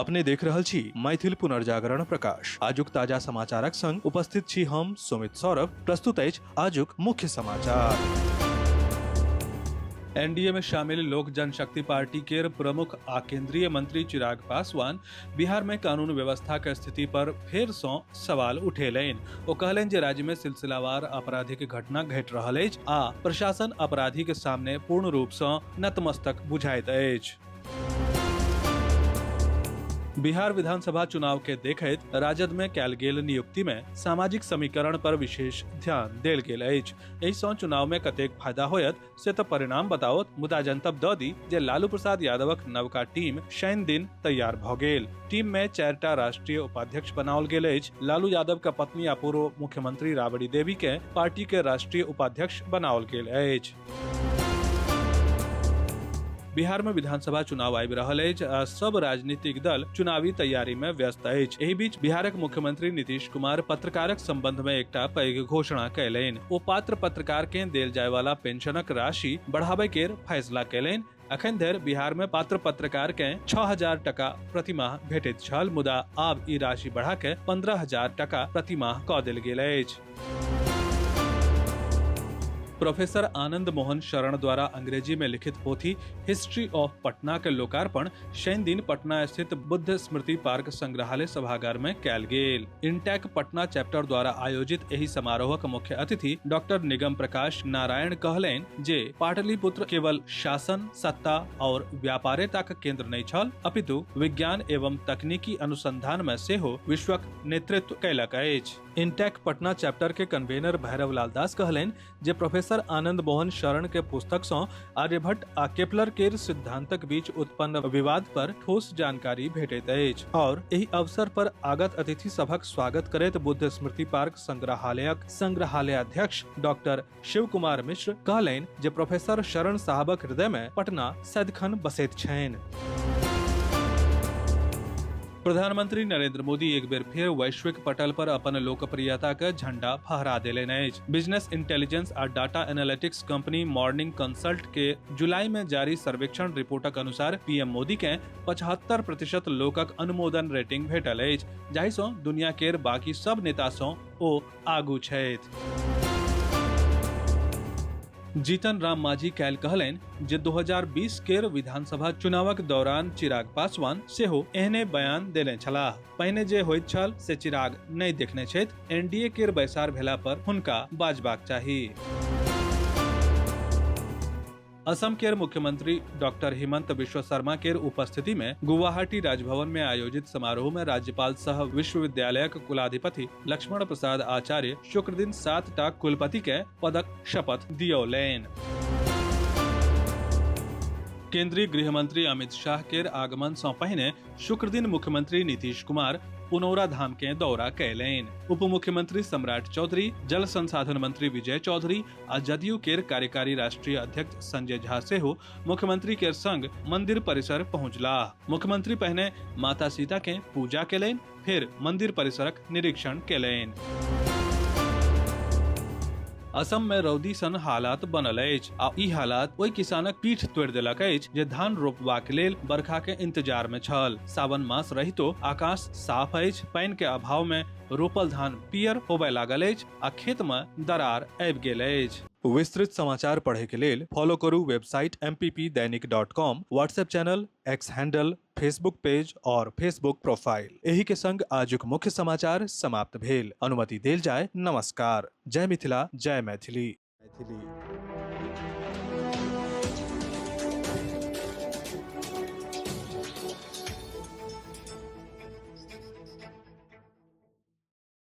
अपने देख रहल छी मैथिल पुनर्जागरण प्रकाश। आजुक ताजा समाचारक संग उपस्थित छी हम सुमित सौरभ। प्रस्तुत अछि आजुक मुख्य समाचार। एनडीए में शामिल लोक जनशक्ति पार्टी के प्रमुख आ केंद्रीय मंत्री चिराग पासवान बिहार में कानून व्यवस्था के स्थिति पर फेर सँ सवाल उठेलनि। ओ कहलनि जे राज्य में सिलसिलावार आपराधिक घटना घटि रहल अछि आ प्रशासन अपराधी के सामने पूर्ण रूप सँ नतमस्तक बुझाइत अछि। बिहार विधानसभा चुनाव के देखैत राजद में कैल गेल नियुक्ति में सामाजिक समीकरण पर विशेष ध्यान देल गेल अछि। एहि सँ चुनाव में कतेक फायदा होयत से तऽ परिणाम बताओत, मुदा जनतब दऽ दी जे लालू प्रसाद यादवक नवका टीम शनि दिन तैयार भऽ गेल। टीम में 4टा राष्ट्रीय उपाध्यक्ष बनाओल गेल अछि। लालू यादव के पत्नी आ पूर्व मुख्यमंत्री राबड़ी देवी के पार्टी के राष्ट्रीय उपाध्यक्ष बनाओल गेल अछि। बिहार में विधानसभा चुनाव आबि रहल अछि आ सब राजनीतिक दल चुनावी तैयारी में व्यस्त अछि। एहि बीच बिहारक मुख्यमंत्री नीतीश कुमार पत्रकारक संबंध में एकटा पैघ घोषणा कयलनि। ओ पात्र पत्रकार के देल जाय वाला पेंशनक राशि बढ़ाबय केर फैसला कयलनि। अखन धरि बिहार में पात्र पत्रकार के 6000 टका प्रतिमाह भेटैत छल, मुदा आब ई राशि बढ़ा के 15,000 टका प्रतिमाह कऽ देल गेल अछि। प्रोफेसर आनंद मोहन शरण द्वारा अंग्रेजी में लिखित पोथी हिस्ट्री ऑफ पटना के लोकार्पण शनि दिन पटना स्थित बुद्ध स्मृति पार्क संग्रहालय सभागार में कैल गेल। इंटैक पटना चैप्टर द्वारा आयोजित एहि समारोहक मुख्य अतिथि डॉक्टर निगम प्रकाश नारायण कहलनि जे पाटलिपुत्र केवल शासन, सत्ता और व्यापारेताक केंद्र नहि छल, अपितु विज्ञान एवं तकनीकी अनुसंधान में सेहो विश्वक नेतृत्व कयलक अछि। इंटैक पटना चैप्टर के कन्वेनर भैरव लाल दास कहलनि जे प्रोफेसर आनंद मोहन शरण के पुस्तक सँ आर्यभट्ट आ केपलर केर सिद्धांतक बीच उत्पन्न विवाद पर ठोस जानकारी भेटैत अछि। और एहि अवसर पर आगत अतिथि सभक स्वागत करैत बुद्ध स्मृति पार्क संग्रहालयक संग्रहालयाध्यक्ष डॉक्टर शिव कुमार मिश्र कहलनि जे प्रोफेसर शरण साहबक हृदय में पटना सदिखन बसैत छनि। प्रधानमंत्री नरेंद्र मोदी एक बेर फेर वैश्विक पटल पर अपन लोकप्रियता के झंडा फहरा देलनि अछि। बिजनेस इंटेलिजेंस आ data analytics company Morning Consult के जुलाई में जारी सर्वेक्षण रिपोर्टक अनुसार पीएम मोदी के 75% लोकक अनुमोदन रेटिंग भेटल अछि, जाहि सँ दुनिया केर बाकी सब नेता सँ ओ आगू छथि। जीतन राम मांझी काल्हि कहलनि जे 2020 केर विधानसभा चुनावक दौरान चिराग पासवान सेहो एहने बयान देने छलाह। पहिने जे होइत छल से चिराग नहि देखने छथि। एनडीए केर बैसार भेला पर हुनका बाजबाक चाही। असम केर मुख्यमंत्री डॉक्टर हिमंत विश्व शर्मा केर उपस्थिति में गुवाहाटी राजभवन में आयोजित समारोह में राज्यपाल सह विश्वविद्यालयक कुलाधिपति लक्ष्मण प्रसाद आचार्य शुक्र दिन 7टा कुलपति के पदक शपथ दियौलनि। केंद्रीय गृह मंत्री अमित शाह केर आगमन सँ पहिने शुक्र दिन मुख्यमंत्री नीतीश कुमार पुनौरा धाम के दौरा कयलनि। उप मुख्यमंत्री सम्राट चौधरी, जल संसाधन मंत्री विजय चौधरी आ जदयू केर कार्यकारी राष्ट्रीय अध्यक्ष संजय झा सेहो मुख्यमंत्री केर संग मंदिर परिसर पहुंचलाह। मुख्यमंत्री पहिने माता सीता के पूजा केलनि, फिर मंदिर परिसरक निरीक्षण केलनि। असम में रौदी सन हालात बनल अछि आ ई हालात ओहि किसानक पीठ तोड़ि देलक अछि जे धान रोपबाक लेल बरखा के इंतजार में छल। सावन मास रहितो आकाश साफ अछि, पानि के अभाव में रोपल धान पियर होबय लागल अछि आ खेत में दरार आबि गेल अछि। विस्तृत समाचार पढ़े के लेल फॉलो करू website mppdainik.com, WhatsApp channel, X handle, Facebook page और फेसबुक प्रोफाइल। एही के संग आजुक मुख्य समाचार समाप्त भेल। अनुमति देल जाय। नमस्कार। जय मिथिला, जय मैथिली। मैथिली।